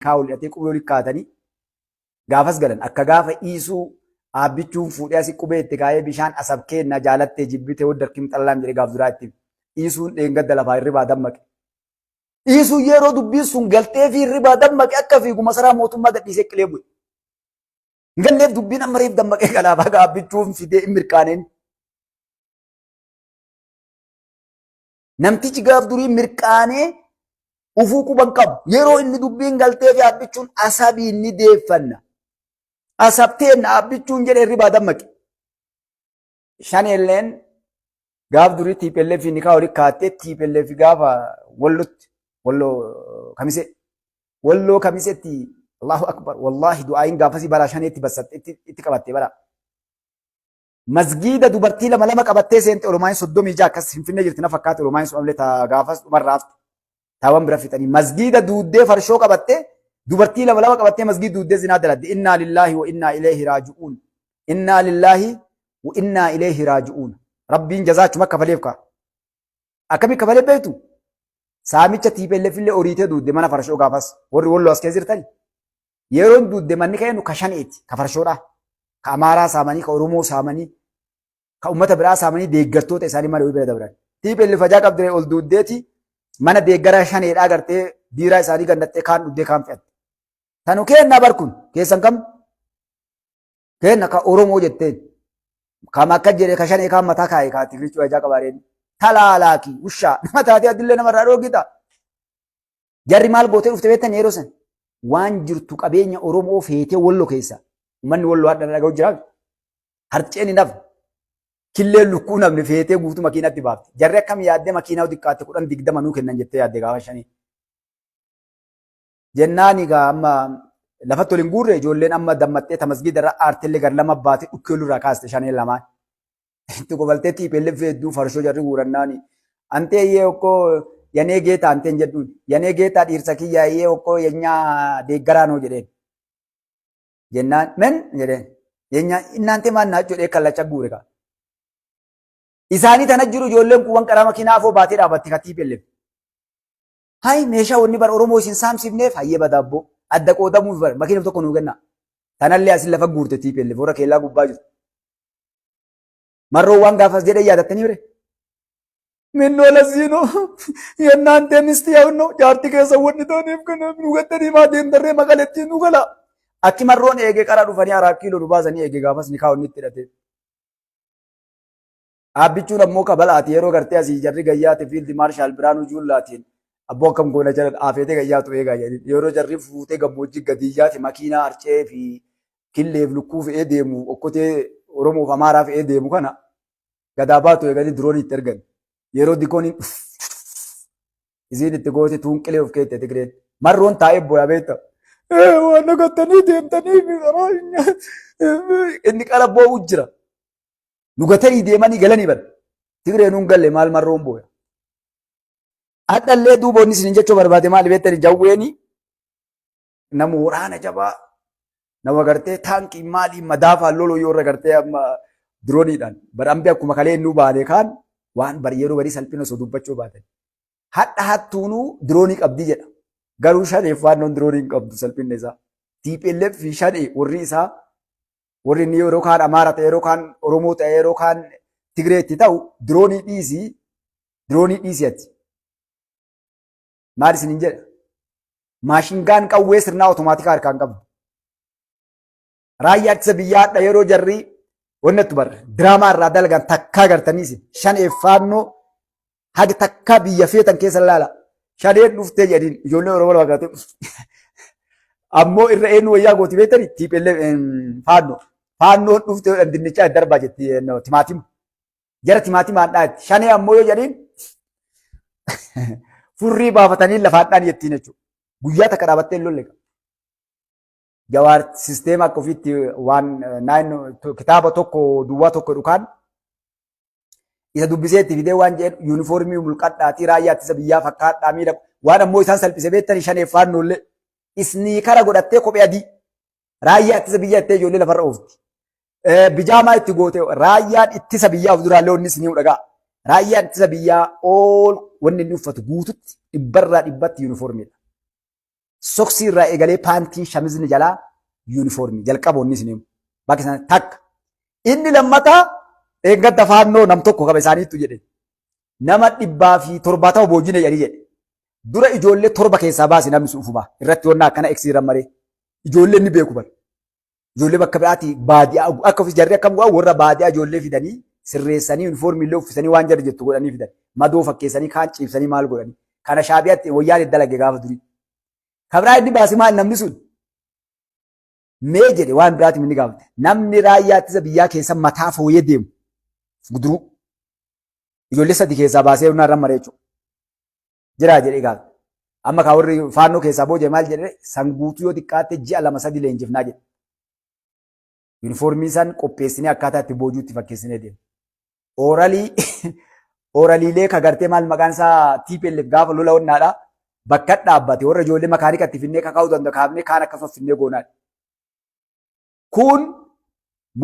Nikaa wal hidhatee qubee walitti kaatanii gaafas galan akka gaafa dhiisuu aabbichuun fuudhee asii qubee itti kaa'ee bishaan asab keenna jaalattee jibbitee waddarkim xallaam jedhee gaaf duraa itti dhiisuun dheengadda lafaa hirribaa dammaqe. Dhiisuun yeroo dubbiin sun galtee fi hirribaa dammaqe akka fiigu masaraa mootummaa gadhiisee qilee bu'e. Hin galleef dubbiin amma reef dammaqee galaafaa gaabbichuun fidee hin mirkaaneen. Namtichi gaaf durii mirqaanee ufuu quban qabu. Yeroo inni dubbiin galtee fi abbichuun asabii ni deeffanna. Asabteen abbichuun jedhee hirribaa dammaqe. Shaneelleen gaaf durii TPLF nikaa walitti kaattee TPLF gaafa wallotti walloo kamisee walloo kamisetti Allahu akbar wallaahi du'aayin gaafasii baraa shaneetti bassatte itti qabatte baraa. Masgiida dubartii lama lama qabattee seente Oromaayin 36 akkas Finfinnee jirti na fakkaate Oromaayin sun amlee taa gaafas dhumarraa hafte. Taawwan bira fixanii masgiida duuddee farshoo qabattee dubartii lama lama qabattee masgiida duuddee zinaa daladde. Innaa lillaahi wa innaa ilayhi raaji'uun. Innaa lillaahi wa innaa ilayhi raaji'uun. Rabbiin jazaachuma kafaleef kaa. Akkami kafalee beektu? Saamicha TPLF illee oriitee duudde mana farshoo gaafas warri walloo as keessa jirtani. Yeroon duudde manni ka'e ka shaneeti, ka farshoodhaa, ka Amaaraa saamanii, ka Oromoo saamanii, ka uummata biraa saamanii deeggartoota isaanii malee bira dabran. TPLF fajaa qabdee ol duuddeeti mana deeggaraa shaneedhaa gartee biiraa isaanii gandattee kaan dhuddee kaan fe'atte. Tanu keenna bar kun keessan kam? Keenna ka Oromoo jetteen. Kam akka jedhe ka shanee kaan mataa kaa'e kaa Tigirichuu ajaa qabaareen. Talaalaaki ushaa nama taatee adillee namarraa dhoogita. Jarri maal gootee dhufte beektan yeroo san waan jirtu qabeenya Oromoo feetee Wallo keessa uummanni Walloo hadha dhaga'u jira. Harceen hin hafne. Killeen lukkuu namni feetee guutuu makiinatti baafte. Jarri akkam yaaddee makiinaa xiqqaatte 10 20 nuu kennan jettee yaadde gaafa shanii. Jennaan egaa amma lafatti ol hin guurre ijoolleen amma dammattee tamasgiida irra aartillee gar lama baate dhukkee irraa kaaste shaneen lamaan. Itti kobaltee TPLF hedduu farshoo jarri guurannaani. Antee iyyee okkoo yanee geetaa anteen jedhuun yanee geetaa dhiirsa kiyyaa iyyee okkoo yenyaa deeggaraa noo jedheen. Jennaan men jedheen yenyaa innaantee maan naachuu jedhee kallacha guure kaa. Isaanii tana jiru ijoolleen kuuwwan qaraa makiinaa afoo baatee dhaabatti ka TPLF. Hay meeshaa wanni bar Oromoo isin saamsifneef hayyee badaabboo adda qoodamuuf bar makiinaf tokko nuu kennaa. Tanallee asin lafa guurte TPLF warra keellaa gubbaa jiru. Marroo waan gaafas jedhee yaadattanii bire. Minnoo lasiinoo yennaan teemisti yaa'unnoo jaarti keessa wanni taaneef kanaaf nu gattanii maa deemtarree maqalettii nu gala. Akki marroon eegee qara dhufanii araa kiiloo nu baasanii eegee gaafas ni kaa'u itti hidhatee. Dhaabbichuun ammoo kabalaati yeroo gartee asii jarri gayyaate fiildi maarshaal Biraanuu Juullaatiin abboo akkam goona jedhan afeetee gayyaatu eegaa jedhin yeroo jarri fuutee gammoojjii gadi yaate makiinaa harcee fi killeef lukkuu fe'ee deemu okkotee Oromoof Amaaraa fe'ee deemu kana gadaa baatu eeganii diroonii itti ergan. Yeroo dikooniin isiin itti goote tuun qilee of keette Tigreen. Marroon taa'ee booyaa beekta. Waan nagattanii deemtanii inni qara boo'u jira. Nu gatanii deemanii galanii bara. Tigreen nuun galle maal marroon booya. Hadhallee duuba inni isin jechuu barbaade maali beektani jawweeni nama waraana jabaa nama gartee taankii maalii madaafaan loluu yoo irra gartee amma dirooniidhaan badhambii akkuma kalee innuu baane kaan waan bar yeroo barii salphina osoo dubbachuu baatan. Hadha hattuunuu diroonii qabdii jedha. Garuu shaneef faannoon diroonii hin qabdu salphinni isaa. TPLF fi shanee warri isaa warri inni yeroo kaan Amaara ta'e yeroo kaan Oromoo ta'e yeroo kaan Tigree itti ta'u diroonii dhiisii diroonii dhiisii ati. Maal isin hin jedha? Maashingaan qawwee sirnaa otomaatikaa harkaan qabdu. Raayyaa ittisa biyyaa hadha yeroo jarri wannattu barra diraamaa irraa dalagan takkaa gartanii isin shaneef faannoo haga takkaa biyya feetan keessa laala. Shaneen dhuftee jedhiin ijoollee Oromoo lama gartee ammoo irra eenyu wayyaa gooti beektani TPLF faannoo. Faannoon dhuftee jedhan dinnichaa darbaa jetti timaatima. Jara timaatimaan dhaatti. Shanee ammoo yoo jedhiin furrii baafatanii lafaan dhaan jettiin jechuudha. Guyyaa takka dhaabattee hin lolle. Jawaar sisteema akka ofiitti waan naannoo kitaaba tokko duwwaa tokko dhukaan isa dubbisee itti fidee waan jedheen yuunifoormii mulqadhaatii raayyaa ittisa biyyaa fakkaadhaa miila waan ammoo isaan salphise beektanii shaneef faannoollee isniikara godhattee kophee adii raayyaa ittisa biyyaa ittee ijoollee lafarra oofti. Bijaamaa itti goote raayyaan ittisa biyyaa of duraallee wanni isinii dhagaa. Raayyaan ittisa biyyaa ool wanni inni uffatu guututti dhibbarraa dhibbatti yuunifoormiidha. Soksii irraa eegalee paantiin shamizni jalaa yuunifoormii jalqaboonni isin himu. Bakki isaan takka. Inni lammataa eeggadda faannoo nam tokko qaba isaaniittu jedhe. Nama 170 boojine jedhanii jedhe. Dura ijoollee 7 keessaa baase namni sun ufumaa. Irratti wannaa akkana eksiiran malee. Ijoollee ni beeku bara. Ijoollee bakka biraati baadiyaa akka ofis jarri akkam godhan warra baadiyaa ijoollee fidanii sirreessanii yuunifoormii illee uffisanii waan jarri jettu godhanii fidan. Madoo fakkeessanii kaan ciibsanii maal godhanii. Kana shaabiyaatti wayyaan dalage gaafa durii. Kabraa inni baase maal namni sun? Mee jedhe waan biraatiin inni gaafate. Namni raayyaa ittisa biyyaa keessa mataa fooyyee deemu guduruu. Ijoollee 3 keessaa baasee humna irra maree jechuudha. Jiraa jedhee gaafate. Amma kaa warri faannoo keessaa booji'e maal jedhee san guutuu yoo xiqqaatte ji'a 2 3 leenjifnaa jedhe. Yuunifoormii san qopheessinee akkaataa itti boojuutti fakkeessinee deemu. Ooralii ooraliilee ka gartee maal maqaan isaa TPLF gaafa lola onnaadha. Bakka dhaabbate warra ijoollee makaanika itti finnee kakaa'uu danda'u kaafnee kaan akkasuma finnee goonaadha. Kun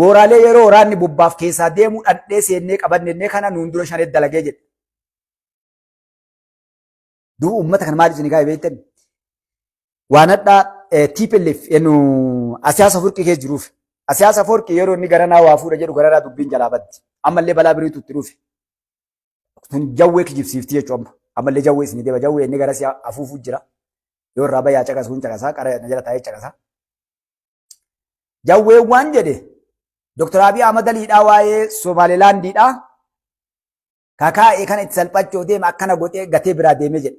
mooraalee yeroo waraanni bobbaaf keessaa deemuu dhandhee seennee qabannee kana nuun dura shaneet dalagee jedhe. Duuba uummata kana maaliif isin kaa'e beektan? Waan hadhaa TPLF enu Asiyaas Afurqii keessa jiruuf. Asiyaas Afurqii yeroo inni garanaa waa fuudha jedhu garanaa dubbiin jalaa baddi. Ammallee balaa biriitu itti dhufe. Tun jawwee kijibsiifti jechuudha amma. Ammallee jawwee isin deema jawwee inni gara si'a afuufuu jira. Yoo irraa bayyaa caqasuun caqasaa qara na jala taa'ee caqasaa. Jawween waan jedhe Dr. Abiy Ahmad Aliidhaa waa'ee Somaalilaandiidhaa kakaa'e kana itti salphachuu deema akkana godhee gatee biraa deemee jedhe.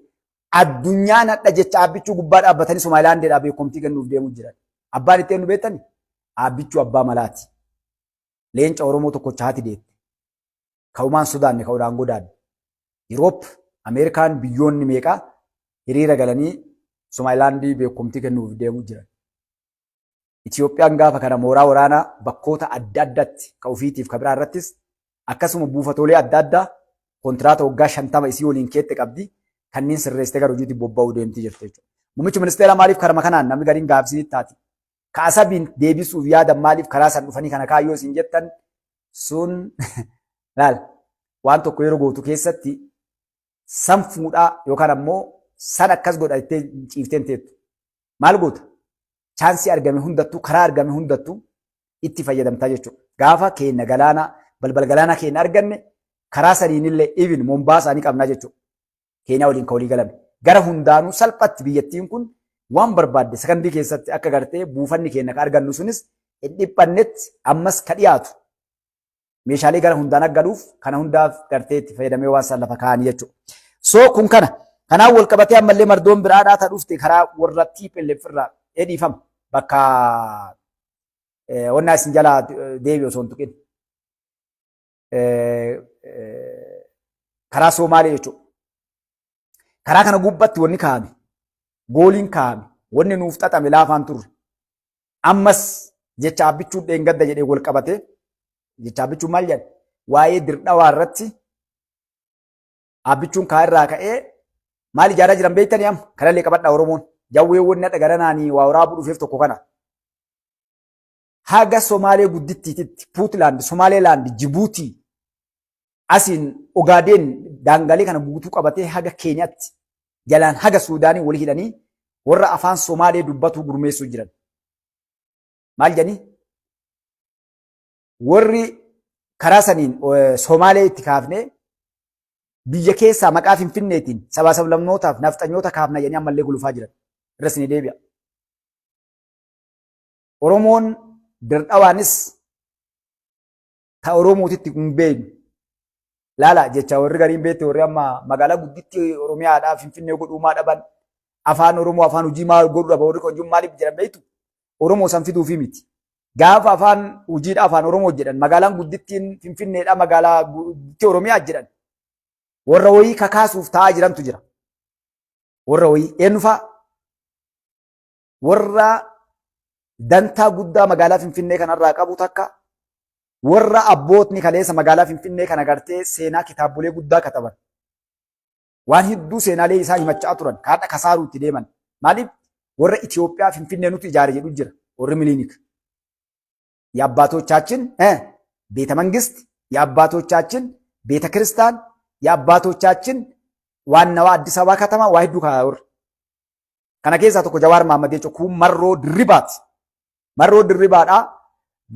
Addunyaan hadha jecha Abbichuu gubbaa dhaabbatanii Somaalilaandiidhaa beekumtii kennuuf deemuu jiran. Abbaan itti eenyu beektani? Abbichuu abbaa malaati. Leenca Oromoo tokkocha haati deette. Ka'umaan sodaanne ka'uudhaan godaanne. Yuroop, Ameerikaan biyyoonni meeqa hiriira galanii Somaalilaandii beekumtii kennuuf deemuu jiran. Itiyoophiyaan gaafa kana mooraa waraanaa bakkoota adda addaatti ka ofiitiif ka biraa irrattis akkasuma buufatoolee adda addaa kontiraata waggaa 50 isii waliin keette qabdi kanneen sirreessitee gara hojiitti bobba'uu deemti jirti jechuudha. Muummichi ministeeraa maaliif karama kanaan namni gariin gaafisinitti taati. Ka Asabiin deebisuuf yaadan maaliif karaa san dhufanii kana kaayyoo isin jettan sun laal waan tokko yeroo gootu keessatti san fuudhaa yookaan ammoo san akkas godha jettee ciiftee hin teettu. Maal goota? Chaansii argame hundattuu karaa argame hundattuu itti fayyadamtaa jechuudha. Gaafa keenya galaana balbal galaanaa keenya arganne karaa saniinillee even Mombaasaa ni qabnaa jechuudha. Keenyaa waliin kan walii galame. Gara hundaanuu salphatti biyyattiin kun waan barbaadde sakandii keessatti akka gartee buufanni keenya kan argannu sunis hin dhiphannetti ammas ka dhiyaatu meeshaalee gara hundaan akka galuuf kana hundaaf gartee itti fayyadamee waan san lafa kaa'anii jechuudha. So kun kana. Kanaan wal qabatee ammallee mardoon biraadhaa ta dhufte karaa warra TPLF irraa dhiifama bakka wannaa isin jalaa deebi osoo hin tuqin. Karaa Soomaalee jechuudha. Karaa kana gubbatti wanni kaa'ame, gooliin kaa'ame, wanni nuuf xaxame laafaan turre. Ammas jecha Abbichuun dheengadda jedhee wal qabatee jecha Abbichuun maal jedhe waa'ee dirdhawaa irratti Abbichuun kaa irraa ka'ee maal ijaaraa jiran beektanii amma kanallee qabadhaa Oromoon jawwee wanni hadha garanaanii waa waraabuu dhufeef tokko kana. Haga Somaalee guddittiititti Puutlaand, Somaaleelaand, Jibuutii asiin Ogaadeen daangaalee kana guutuu qabatee haga Keeniyaatti jalaan haga Suudaanii wal hidhanii warra afaan Somaalee dubbatuu gurmeessuu jiran. Maal jedhanii? Warri karaa saniin Somaalee itti kaafnee biyya keessaa maqaa Finfinneetiin sabaa sablammootaaf nafxanyoota kaafna jedhanii ammallee gulufaa jiran. Irra isinii deebi'a. Oromoon dirdhawaanis ta Oromootitti hin beeknu. Laala jecha warri gariin beekte warri amma magaalaa gudditti Oromiyaadhaa Finfinnee godhuu maa dhaban afaan Oromoo afaan hojii maa godhuu dhaba warri kun maaliif jedhan beektu Oromoo san fiduufii miti. Gaafa afaan hojiidha afaan Oromoo jedhan magaalaan guddittiin Finfinneedha magaalaa guddittii Oromiyaa jedhan warra wayii kakaasuuf taa'aa jirantu jira. Warra wayii eenyu fa'a? Warra dantaa guddaa magaalaa Finfinnee kanarraa qabu takka warra abbootni kaleessa magaalaa Finfinnee kana gartee seenaa kitaabolee guddaa kataban. Waan hedduu seenaalee isaa himachaa turan kaadha kasaaruu itti deeman. Maaliif warra Itoophiyaa Finfinnee nuti ijaare jedhu jira warri Miliinik. የአባቶቻችን ቤተ መንግስት፣ የአባቶቻችን ቤተ ክርስቲያን፣ የአባቶቻችን ዋናዋ አዲስ አበባ ከተማ waa hedduu kaawur. Kana keessaa tokko Jawaar Mahaammad jechuun kun Marroo Dirribaati. Marroo Dirribaadhaa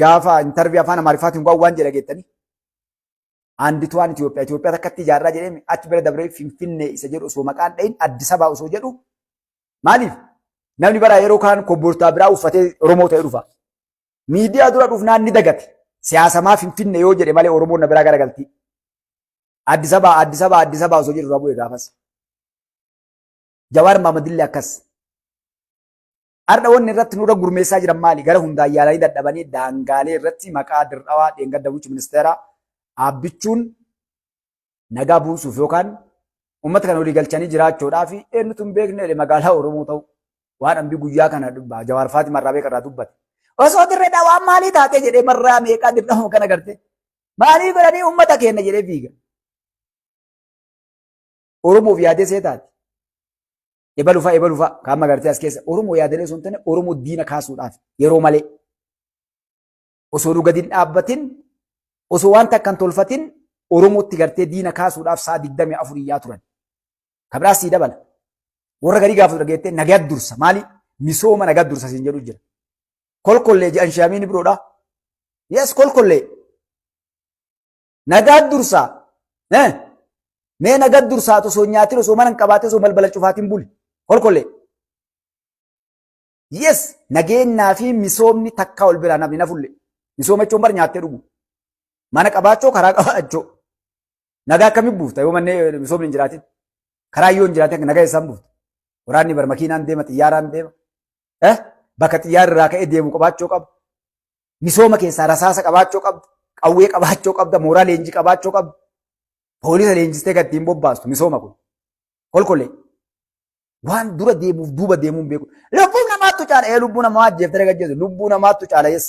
gaafa interview afaan Amaariffaatiin waan jedha geettanii. Andituwaan Itoophiyaa Itoophiyaa takkatti ijaarraa jedhee achi bira dabree Finfinnee isa jedhu osoo maqaan dhahin Addis Ababaa osoo jedhu. Maaliif namni bara yeroo kaan kobbortaa biraa uffatee Oromoo ta'ee dhufa. Miidiyaa dura dhufnaan ni dagate. Siyaasamaa Finfinnee yoo jedhe malee Oromoon na biraa garagalti. Addis Ababaa, Addis Ababaa, Addis Ababaa osoo jedhu irraa bu'e gaafas. Jawaar Mahaammad akkas. Har'a wanni irratti nurra gurmeessaa jiran maali? Gara hundaan yaalanii dadhabanii daangaalee irratti maqaa Dirdhawaa dheengadda muummichi ministeeraa Aabbichuun nagaa buusuuf yookaan uummata kana walii galchanii jiraachuudhaa fi eenyutu hin beekne magaalaa Oromoo ta'u waan hambi guyyaa kana Jawaar Faati marraa beekarraa irraa dubbate. Osoo Dirree Dhawaan maalii taatee jedhee marraa meeqaa Dirree kana garte. Maalii godhanii uummata keenya jedhee fiiga. Oromoof yaadee see taate. Ebalu fa'a ebalu fa'a kaan magartee as keessa Oromoo yaadalee osoo hin taane Oromoo diina kaasuudhaaf yeroo malee osoo nu gadi hin dhaabbatin, osoo waan takka hin tolfatin, Oromootti gartee diina kaasuudhaaf sa'a 24 iyyaa turan. Kabiraas sii dabala. Warra garii gaafatu dhageettee nagaa dursa maali? Misooma nagaa dursa siin jedhu jira. Kolkollee jedhan shaamiin biroodha. Yes, kolkollee. Nagaa dursaa. Mee nagaa dursaa osoo nyaatin, osoo mana hin qabaatin, osoo balbala cufaatiin buli. Kolkollee. Yes, nageenyaa fi misoomni takkaa ol biraa namni nafulle. Misooma jechuun bar nyaattee dhugu. Mana qabaachoo, karaa qabaachoo. Nagaa akkamitti buufta yoo manneen misoomni hin jiraatin? Karaa yoo hin jiraatin nagaa eessaan buufta? Waraanni bar makiinaan deema, xiyyaaraan deema. Bakka xiyyaarri irraa ka'ee deemu qabaachuu qaba. Misooma keessaa rasaasa qabaachuu qabda. Qawwee qabaachuu qabda. Mooraa leenjii qabaachuu qabda. Poolisa leenjistee gad ittiin bobbaastu misooma kun. Kolkolee. Waan dura deemuuf duuba deemuun beeku. Lubbuu namaattu caala. Ee, lubbuu namaa ajjeeftee gajjeesu. Lubbuu namaattu caala, yes.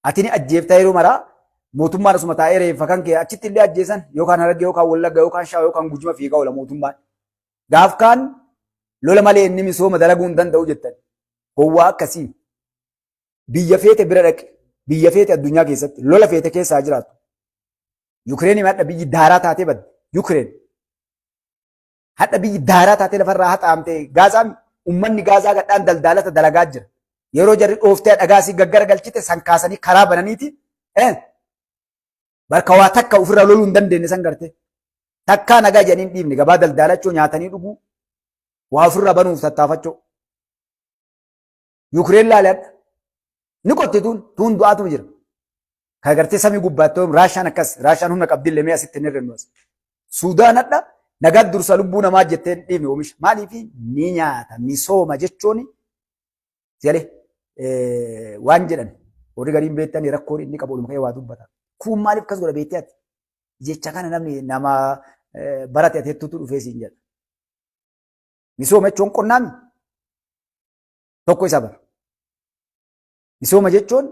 Ati ni ajjeeftaa yeroo maraa, mootummaan asuma taa'ee reeffa kan kee achitti illee ajjeesan, yookaan Harargee yookaan Wallagga yookaan Shawaa yookaan Gujima fiigaa oola mootummaan. Gaaf kaan lola malee inni misooma dalaguu hin danda'u jettan. Gowwaa akkasii. Biyya feete bira dhaqe. Biyya feete addunyaa keessatti lola feete keessaa jiraatu. Yukireen hadha biyyi daaraa taatee badde. Yukireen. Hadha biyyi daaraa taatee lafarraa haxaamte. Gaazaan, uummanni Gaazaa gadhaan daldaalata dalagaa jira. Yeroo jarri dhooftee dhagaa asii gaggara galchite san kaasanii karaa bananiiti. Bakka waa takka ofirraa loluu hin dandeenye san garte. Takkaa nagaa jedhanii hin dhiibne, gabaa daldaalachuu, nyaatanii dhuguu, waa ofirraa banuuf tattaafachuu. Yukireen laale hadha. Ni qotti tuun tuun du'aatu jira. Kan gartee samii gubbaatti Raashaan akkas, Raashaan humna qabdillee mee asitti hin hir'innu as. Suudaan hadha nagaa dursa, lubbuu namaa jettee hin dhiibne oomisha. Maaliif ni nyaata? Misooma jechuun jedhe waan jedhan warri gariin beektanii rakkoon inni qabu oluma ka'ee waa dubbata. Kun maaliif akkas godha beektee ati? Jecha kana namni nama barate ateettutu dhufee siin jedha. Misooma jechuun qonnaami. Tokko isa bara. Misooma jechuun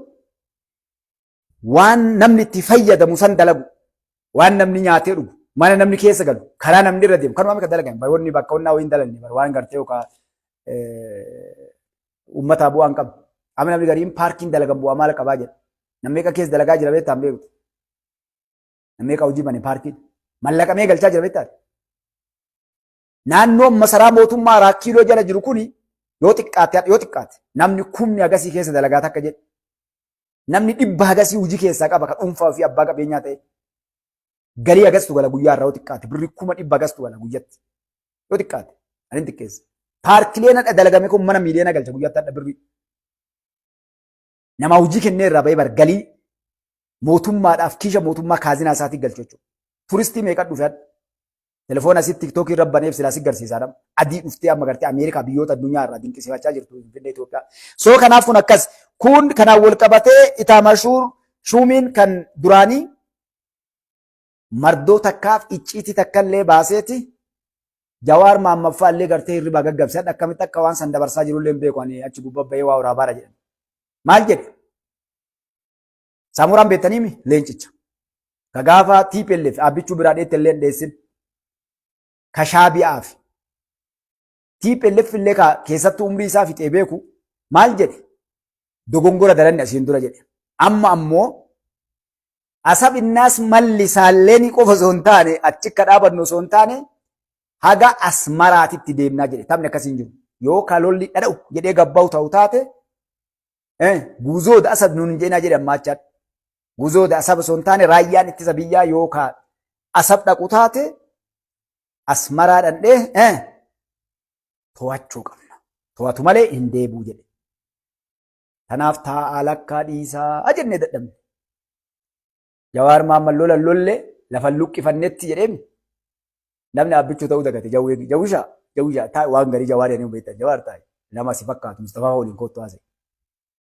waan namni itti fayyadamu san dalagu, waan namni nyaatee dhugu, mana namni keessa galu, karaa namni irra deemu, kanuma akka dalagan baroonni bakka onnaa wayiin dalanne bara waan gartee yookaan uummataa bu'aan qabu. Amma namni gariin paarkiin dalagan bu'aa maal qabaa jedha. Namni meeqa keessa dalagaa jira beektaa hin beektu. Namni meeqa hojii bane paarkiin. Mallaqa mee galchaa jira beektaa? Naannoon masaraa mootummaa Araa Kiiloo jala jiru kuni yoo xiqqaate, yoo xiqqaate namni kumni hagasii keessa dalagaa takka jedhe. Namni 100 hagasii hojii keessaa qaba kan dhuunfaa fi abbaa qabeenyaa ta'e. Galii hagastu gala guyyaa irraa, yoo xiqqaate birrii 100,000 hagastu gala guyyatti. Yoo xiqqaate ani xiqqeessa. Paarkileen hadha dalagame kun mana miiliyoona galcha guyyatti hadha birrii. Nama hojii kennee irraa bahee bar galii mootummaadhaaf kiisha mootummaa kaazinaa isaatii galchu jechuudha. Turistii meeqa dhufe hadha? Telefoona asitti TikTokii irra baneef silaa si garsiisaa. Adii dhuftee amma gartee Ameerikaa biyyoota addunyaa irraa dinqisiifachaa jirtu Finfinnee Itoophiyaa. So kanaaf kun akkas. Kun kanaan wal qabatee Itaamaashuur shuumiin kan duraanii mardoo takkaaf icciitii takka illee baaseeti Jawaar Maammaffaa illee gartee hirribaa gaggabse. Hadha akkamitti akka waan san dabarsaa jirullee hin beeku, ani achi gubbaa bahee waa waraabaara jedhan. Maal jedhe? Saamuraan beektaniimi leencicha. Ka gaafa TPLF Abbichuu biraa dheette illee hin dheessin. Ka Shaabi'aaf. TPLF illee ka keessattuu umrii isaa fixee beeku maal jedhe? Dogongora dalanne asiin dura jedhe. Amma ammoo Asab innaas malli isaallee ni qofa osoo hin taane, achi akka dhaabannu osoo hin taane. Haga Asmaraatitti deemnaa jedhe. Taphni akkasii hin jiru. Yoo ka lolli dhadha'u jedhee gabbaa'u ta'u taate guuzooda Asab nuun hin jedhinaa jedhe ammaa achaadha. Guuzooda Asab osoo hin taane raayyaan ittisa biyyaa yoo ka Asab dhaqu taate Asmaraa dhandhee to'achuu qabna. To'atu malee hin deebi'u jedhe. Kanaaf taa'aa lakkaa dhiisaa jennee dadhabne. Jawaar Mahammad lola lolle lafa luqqifannetti jedheemi. Namni abbichuu ta'uu dagate jawwee jawwishaa jawwishaa taa'e waan garii jawaar jedhanii beektan jawaar taa'e nama si fakkaatu Mustafaa waliin kottu haasa'e.